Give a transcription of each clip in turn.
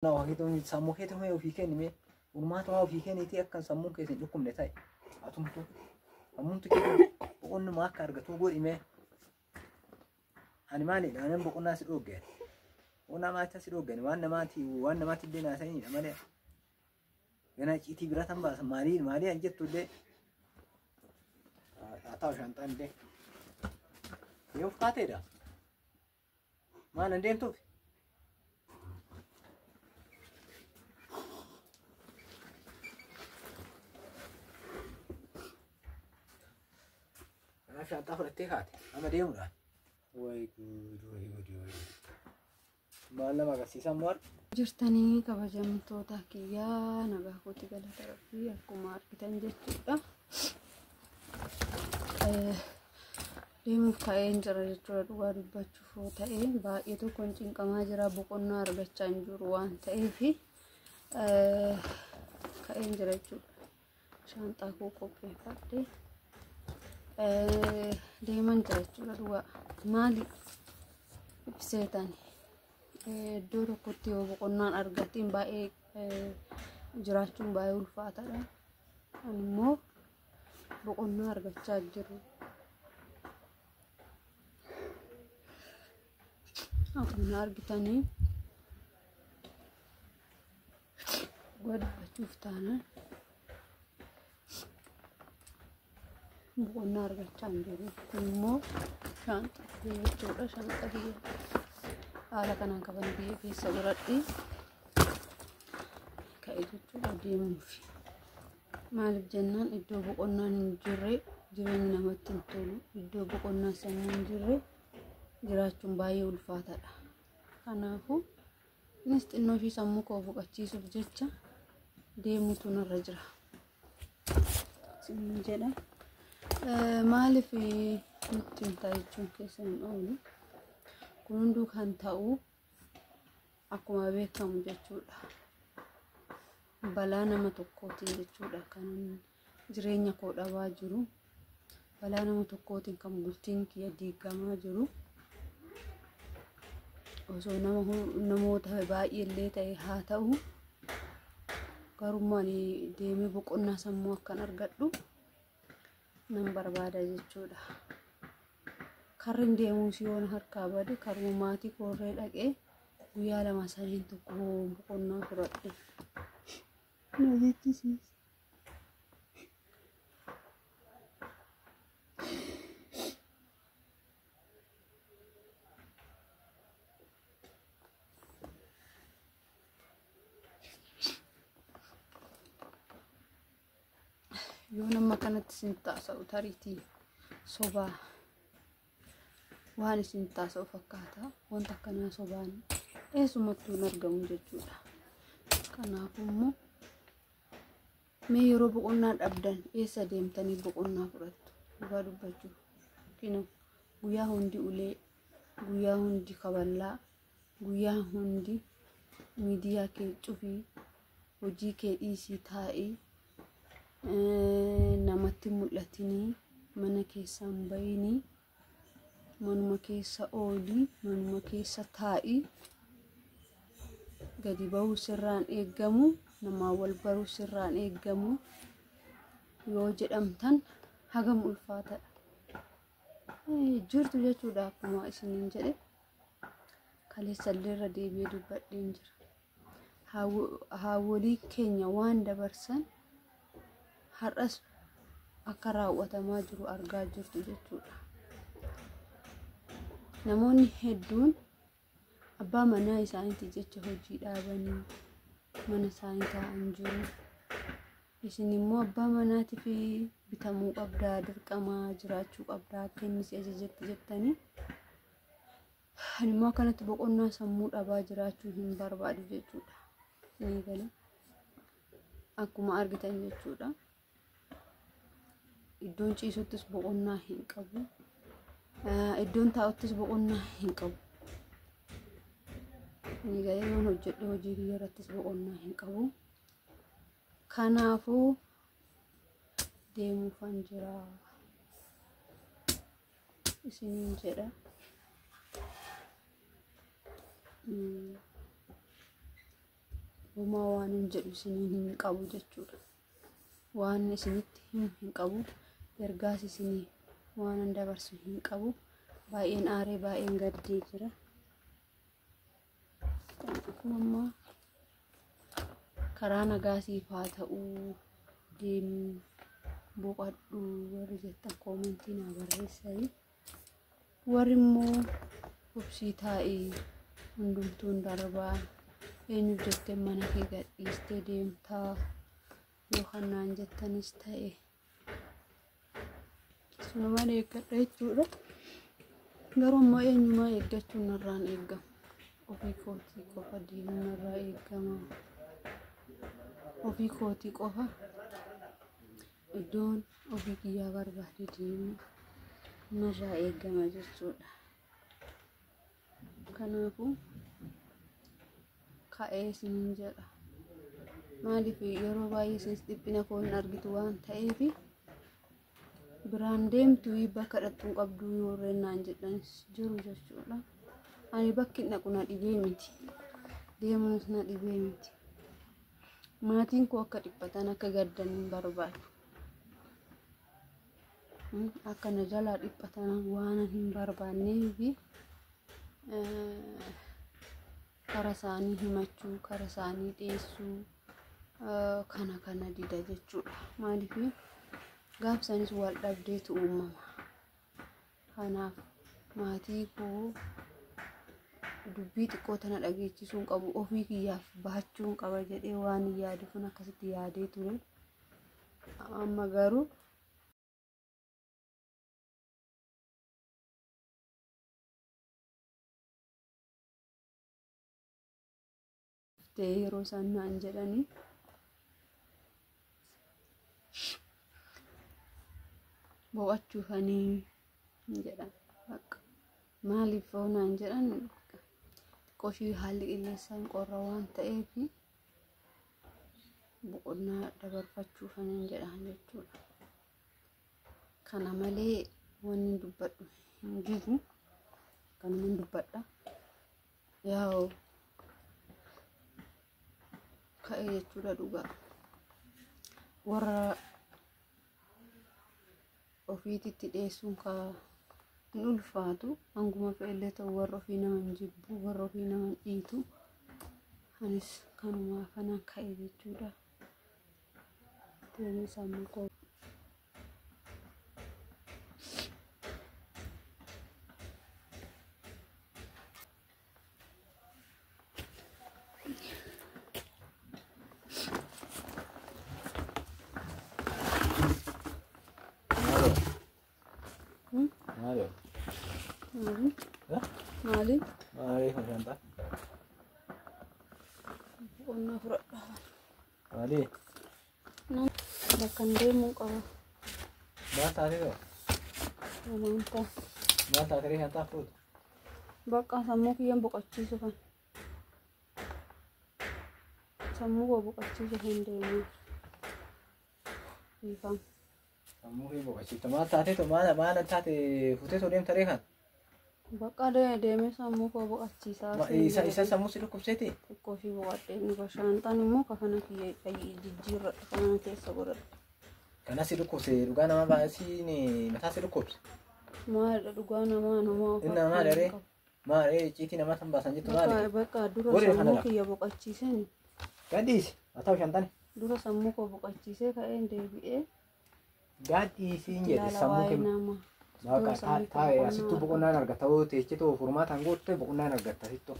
Sammuu keetii humee ofii kennime furmaata waa ofii kenniitii akka sammuun keessa hin dhukkubne ta'e atumtu sammuun keetii boqonnuma akka argatu godhime. Ani maalidha? Anan boqonnaa si dhoogge. Boqonnaa maachaa si dhoogge. Waan namaati illee naasaniidha malee. Ganaa ciitii bira tan baasa maalii maalii an jettu illee. Haa ta'u shanxaan illee. Yoo kaateedha. Maal an deemtuuf? Kanaaf shaanxaa fudhattee kaate amma deemuudhaan. Way guud way guud way guud. Maal nama agarsiisan moo Jirtanii kabajamtoota kiyyaa, nagaa kooti, galata Rabbii. Akkuma argitan jechuudha. Deemuuf ka'een jira jechuudha. Dhugaa dubbachuuf yoo ta'e, baay'ee tokkoon cinqamaa jira, boqonnaa argachaa hin jiru waan ta'eef ka'een jira jechuudha. Shaanxaa koo qopheeffadhee deeman jira jechuudha. Dhugaa maali ibseetani? Iddoo tokkotti yoo boqonnaan argatiin baay'ee jiraachuun baay'ee ulfaataadha. Ani immoo boqonnaa argachaa jiru. Akkuma argitanii, dhugaa dubbachuuf taanaan boqonnaa argachaa hin jiru. Kun immoo shaanxaa jechuudha. Shaanxaa biyya haala kanaan qaban biyya keessa godhadhee ka'e jechuudha deemuuf. Maaliif jennaan, iddoo boqonnaan hin jirre jireenyi namatti hin tolu. Iddoo boqonnaan sammuu hin jirre jiraachuun baay'ee ulfaataadha. Kanaafuu innis xinnoo ishii sammuu koo boqochiisuuf jecha deemuutu narra jira. Isiniin jedha. Maaliif nutti hin ta'a jechuun keessa hin oolu. Kun hunduu kan ta'u akkuma beekamu jechuudha. Balaa nama tokkootiin jechuudha kan jireenya koo dhabaa jiru. Balaa nama tokkootiin kan bultiin kiyya diigamaa jiru. Osoo nama namoota baay'ee illee ta'e haa ta'u, garummaa ani deemee boqonnaa sammuu akkan argadhu nan barbaada jechuudha. Karri deemuus yoon harkaa bade, karuma maatii koorree dhaqee guyyaa 2 3 tokko boqonnaa fudhadhe. Na jechisiisa. Yoo nama kanatti isin taasa'u, tariitii sobaa waan isin taasa'u fakkaata. Wanta akkanaa sobaan eessumattuu hin argamu jechuudha. Kanaafuu immoo mee yeroo boqonnaa dhabdan eessa deemtanii boqonnaa fudhattu? Dhugaa dubbachuuf kinu guyyaa hundi ulee, guyyaa hundi kaballaa, guyyaa hundi miidiyaa kee cufii, hojii kee dhiisii taa'ii, namatti mul'atinii, mana keessaan bayinii, manuma keessa oolii, manuma keessa taa'ii, gadi bahuu sirraan eeggamu, namaa wal baruu sirraan eeggamu yoo jedhamtan hagam ulfaataadha. Jirtu jechuudha. Akkuma isiniin jedhe, kaleessallee irra deebi'ee dubbadheen jira. Haawwolii keenya waan dabarsan har'as akka raawwatamaa jiru argaa jirtu jechuudha. Namoonni hedduun abbaa manaa isaaniitti jecha hojii dhaabanii mana isaanii taa'an jiru. Isin immoo abbaa manaatiif bitamuu qabdaa, dirqamaa jiraachuu qabdaa, akka inni si ajajetti jettanii. Ani immoo akkanatti boqonnaa sammuu dhabaa jiraachuu hin barbaadu jechuudha. Ni gala. Akkuma argitan jechuudha. Iddoon ciisuttis boqonnaa hin qabu. Iddoon taa'uttis boqonnaa hin qabu. Ni galee, yoon hojjedhe hojii kiyya irrattis boqonnaa hin qabu. Kanaafuu deemuufan jira isiniin jedha. Homaa waan hin jedhu isiniin hin qabu jechuudha. Waan isinitti himu hin qabu. Ergaas isinii waan hin dabarsu hin qabu. Baay'een aaree baay'een gaddee jira. Kanaafuu amma karaa nagaa siif haa ta'uu deemii boqadhu warri jettan koomentii naa barreessanii. Warri immoo obsii taa'ii hundumtuun darbaa eenyuuf jettee mana kee gadhiistee deemtaa yookaan naan jettanis ta'e sunumaan eeggadha jechuudha. Garuu immoo eenyumaa eeggachuun narraan eeggamu. Ofii kootii qofa deemuun narraa eeggama. Ofii kootii qofa iddoon ofii kiyyaa barbaade deemuu narraa eeggama jechuudha. Kanaafuu ka'ee isiniin jedha. Maaliif yeroo baay'ee isinis dhiphina koo hin argitu waan ta'eef biraan deemtu bakka dhaqxu hin qabdu warreen naan jedhanis jiru jechuudha. Ani bakki hin dhaqu na dhibee miti. Deemuunis na dhibee miti. Maatiin koo akka dhiphatan akka gaddan hin barbaadu. Akka na jalaa dhiphatan waan hin barbaanneef kara isaanii himachuu, kara isaanii dhiyeessuu kana kana dida jechuudha. Maaliif gaafsanis wal dhabdeetu uumama. Kanaaf maatii koo dubbii xiqqoo tana dhageechisuun qabu ofii kiyyaaf baachuun qaba jedhee waan hin yaade kun akkasitti yaadee ture. Amma garuu yeroo isaan naan jedhanii boqochuufanii jedhan bakka maaliif naan jedhan xiqqooshii haalli qilleensaan qorra waan ta'eef boqonnaa dabarfachuufanii jedhan jechuudha. Kana malee wanni dubbadhu hin jiru. Kanuman dubbadha. Yaa'u ka'e jechuudha dhugaa. Warra ofiititti dhiyeessuun kaa hin ulfaatu. Hanguma fe'ellee ta'u warra ofii nama hin jibbu, warra ofii nama hin dhiitu. Anis kanumaa kanaan ka'e jechuudha. Deemee sammuu koo Maali? Maali? Maali? Maali kun shantaa? Boqonnaa fudhadhaa. Maali? Bakka hin deemuu qaba. Maal taatee ta'u? Namaan ta'a. Maal taatee shantaa fuutu? Bakka sammuu kiyyaan boqochiisu kan. Sammuu koo boqochiisu kan deemuu. Dhiifama. Sammuu kee boqochiifta. Maal taatee ta'u? Maal maal taate fuutee ta'u deemta reekan? Bakka deemee sammuu koo boqochiisaa. Isa isa sammuu si dhukkubseeti? Xiqqoo fi boqodhee dhufa. Shaantaan immoo kafana kiyya jijjiirradha. Kana keessa godhadha. Kana si dhukkubse dhugaa nama baay'ee mataa si dhukkubse. Maalidha dhugaa namaa namaa of Inni namaa dharee maal icciitii namaa tan baasan jettu maali? Bakka dura Godhe kana sammuu lafa. kiyya boqochiiseen Gadhiisi. Haa ta'u shantani. dura sammuu koo boqochiisee ka'een deebi'ee Gadhiisiin jedhe ilaala sammuu waa'ee kee. namaa. Bakka Dura sammuu koo taa'e asittuu boqonnaa boqonnaan argata yoo teessitoo furmaataan gootte boqonnaan argatta asittuu.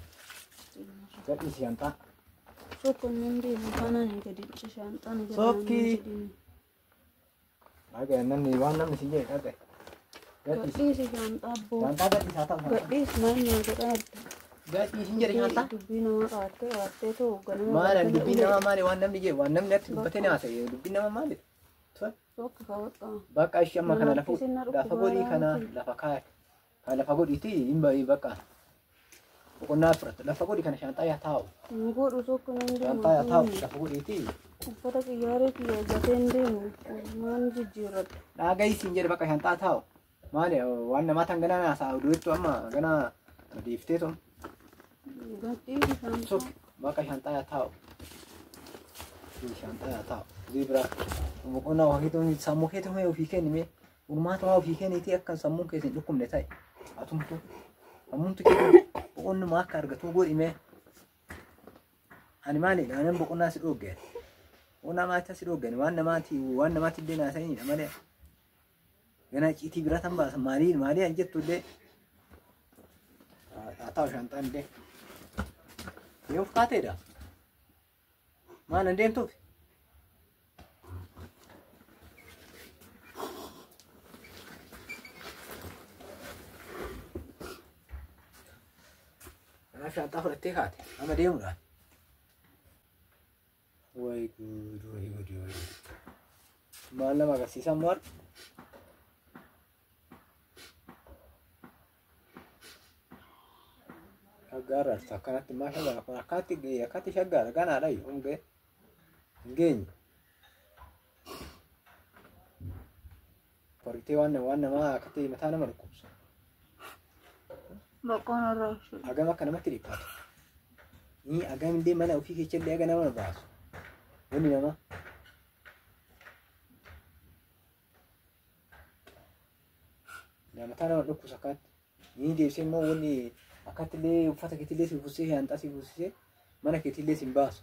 Gadhiisi shantaa. Sokkoon deemu kanaan gadi shaantaan Sokkii. Dhagaa namni waan namni si jedhe dhagaye. Gadhiisi. Gadhiisi shaantaa boo. Shantaa gadhiisi haa ta'u. Gadhiisi maal naa godhaa jirta? Gadhiisiin jedhe shantaa. Dubbii namaa qaattee qaattee ta'u ganama. Maal dubbiin namaa maali waan namni jedhe waan namni atti dubbatee na haasa'e dubbiin namaa maali? Sokki kaawwadha. Bakka ishee amma kana lafa Nama lafa godhii kana lafa kaa'e. Kan lafa godhiiti hin bahi bakka. Boqonnaa fudhata lafa godhi kana shantaa yaa taa'u. Nu godhu tokko nan Shantaa yaa taa'u deemu. lafa godhiiti. Uffata xiyyaaree kiyya gateen deemu maal jijjiirradha? Dhaagaisiin jedhe bakka shantaa taa'u. Maali waan namaa tan ganaa naasaa durittu amma ganaa deeftee tun Gadhiisi shantaa. sokki bakka shantaa yaa taa'u. Shaanxaa taa'u. Bii biraa boqonnaa ofii sammuu keetu ofii kennime furmaata waa ofii kennitii akka sammuun keessa hin dhukkubne ta'e atumtu sammuun keetu boqonnuma akka argatu godhime. Ani maalidha anan boqonnaa si dhoogge. Boqonnaa maalitti si dhoogge waan namaati waan namaatti illee naasa'inidha malee. Ganaa ciitii bira tan baasa maalii maalii an jettu illee. Haa ta'u shaanxaan illee. Yoo of kaateedha. Maal an deemtuuf? Kanaaf shaanxaa fudhattee kaate amma deemuudhaan. Way guud way guud way guud. Maal nama agarsiisan maal? Shaggaara akkanatti maa shaggaara kun akkanatti akkatti shaggaara ganaadha iyyuu hin geenye. Qoritee waan waan namaa akkatti mataa nama dhukkubsu. Boqonnaa irraa Hagam akka namatti dhiphatu. Ni hagam illee mana ofii keessa illee haga nama baasu. Wanni namaa. Mataa nama dhukkubsu akkanatti. Ni deebisee immoo wanni akkatti illee uffata keetti illee si uffisee shaanxaa si uffisee mana keetti illee si hin baasu.